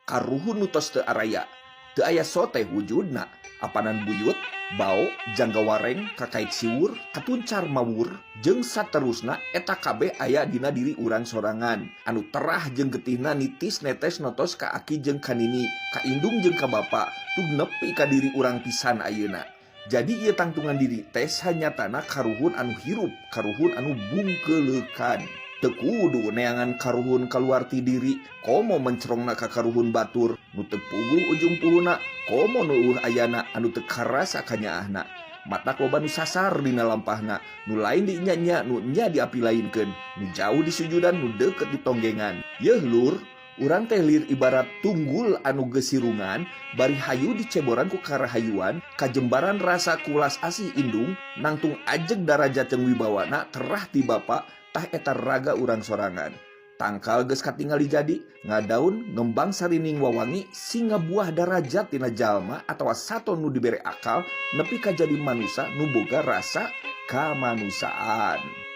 Karuhun nu tos teu araya. Teu aya soteh wujudna, apanan buyut, bao, jangga wareng, kakait siwur, katuncar mawur, jeung saterusna eta kabeh aya dina diri urang sorangan. Anu terah jeung getihna nitis netes notos ka aki jeung ka nini, ka indung jeung ka bapa, tug nepi ka diri urang pisan ayeuna. Jadi ieu tangtungan diri teh sanyatana karuhun anu hirup, karuhun anu bungkeuleukan. Teu kudu neangan karuhun kaluar ti diri, komo mencerongna ka karuhun batur, nu teu puguh ujung puhuna, komo nu eueuh ayana anu teu karasa kanyaahna. Matak loba nu sasar dina lampahna, nu lain dinya-nya, nu nya diapilainkeun, nu jauh disujudan, nu deukeut ditonggengan. Yeuh lur, urang teh lir ibarat tunggul anu geus sirungan, bari hayu diceboran ku karahayuan, kajembaran rasa kulas asih indung, nangtung ajeg darajat jeung wibawana terah ti bapa, tah eta raga urang sorangan. Tangkal geus katingali jadi, ngadaun ngembang sarining wawangi singa buah darajat tina jalma atawa sato nu dibere akal nepi ka jadi manusa nu boga rasa kamanusiaan.